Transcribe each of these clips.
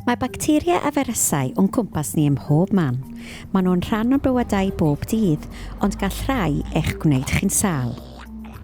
Mae bacteria a feirysau o'n cwmpas ni ym mhob man. Maen nhw'n rhan o'n bywydau bob dydd, ond gall rhai eich gwneud chi'n sâl.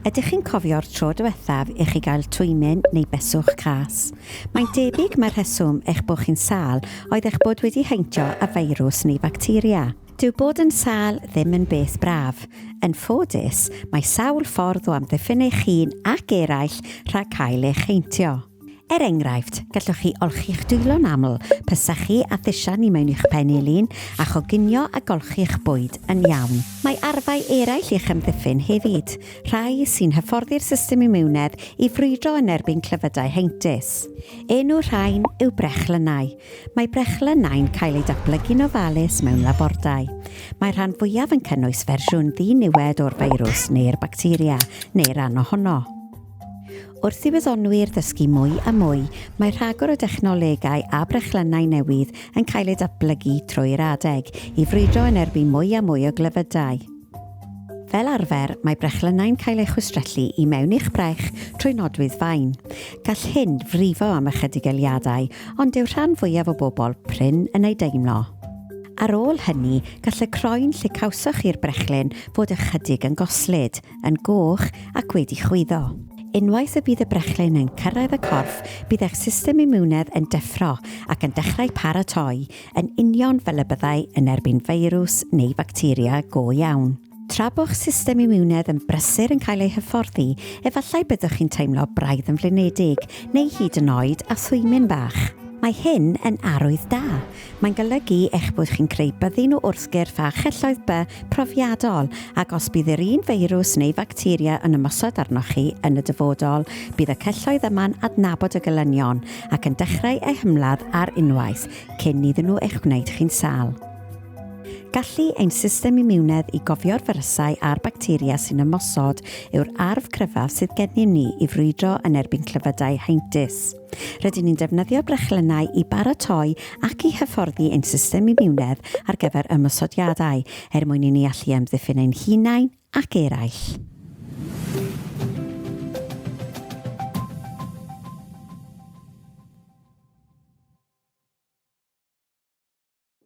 Ydych chi'n cofio'r tro diwethaf i chi gael twymyn neu beswch cas? Mae'n debyg mai'r rheswm eich bod chi'n sâl oedd eich bod wedi heintio â feirws neu facteria. Dyw bod yn sâl ddim yn beth braf. Yn ffodus, mae sawl ffordd o amddiffyn eich hun ac eraill rhag cael eich heintio. Er enghraifft, gallwch chi olchi'ch dwylo'n aml, pesychu a thisian i mewn i'ch penelin, a choginio a golchi'ch bwyd yn iawn. Mae arfau eraill i'ch amddiffyn hefyd, rhai sy'n hyfforddi'r system imiwnedd i frwydro yn erbyn clefydau heintus. Enw rhain yw brechlynnau. Mae brechlynnau'n cael eu datblygu'n ofalus mewn labordai. Mae'r rhan fwyaf yn cynnwys fersiwn ddi-niwed o'r feirws neu'r bacteria, neu ran ohono. Wrth i wyddonwyr ddysgu mwy a mwy, mae rhagor o dechnolegau a brechlynnau newydd yn cael eu datblygu trwy'r adeg i frwydro yn erbyn mwy a mwy o glefydau. Fel arfer, mae brechlynnau'n cael eu chwistrellu i mewn i'ch brech trwy nodwydd fain. Gall hyn frifo am ychydig eiliadau, ond dyw'r rhan fwyaf o bobl prin yn ei deimlo. Ar ôl hynny, gall y croen lle cawsoch chi'r brechlyn fod ychydig yn goslyd, yn goch ac wedi chwyddo. Unwaith y bydd y brechlyn yn cyrraedd y corff, bydd eich system imiwnedd yn deffro ac yn dechrau paratoi, yn union fel y byddai yn erbyn feirws neu facteria go iawn. Tra bo'ch system imiwnedd yn brysur yn cael ei hyfforddi, efallai byddwch chi'n teimlo braidd yn flinedig, neu hyd yn oed â thwymyn bach. Mae hyn yn arwydd da. Mae'n golygu eich bod chi'n creu byddin o wrthgyrff a chelloedd B profiadol, ac os bydd yr un feirws neu facteria yn ymosod arnoch chi yn y dyfodol, bydd y celloedd yma'n adnabod y gelynion ac yn dechrau eu hymladd ar unwaith, cyn iddyn nhw eich gwneud chi'n sâl. Gallu ein system imiwnedd i gofio'r feirysau a'r bacteria sy'n ymosod yw'r arf cryfaf sydd gennym ni i frwydro yn erbyn clefydau heintus. Rydyn ni'n defnyddio brechlynnau i baratoi ac i hyfforddi ein system imiwnedd ar gyfer ymosodiadau, er mwyn i ni allu amddiffyn ein hunain ac eraill.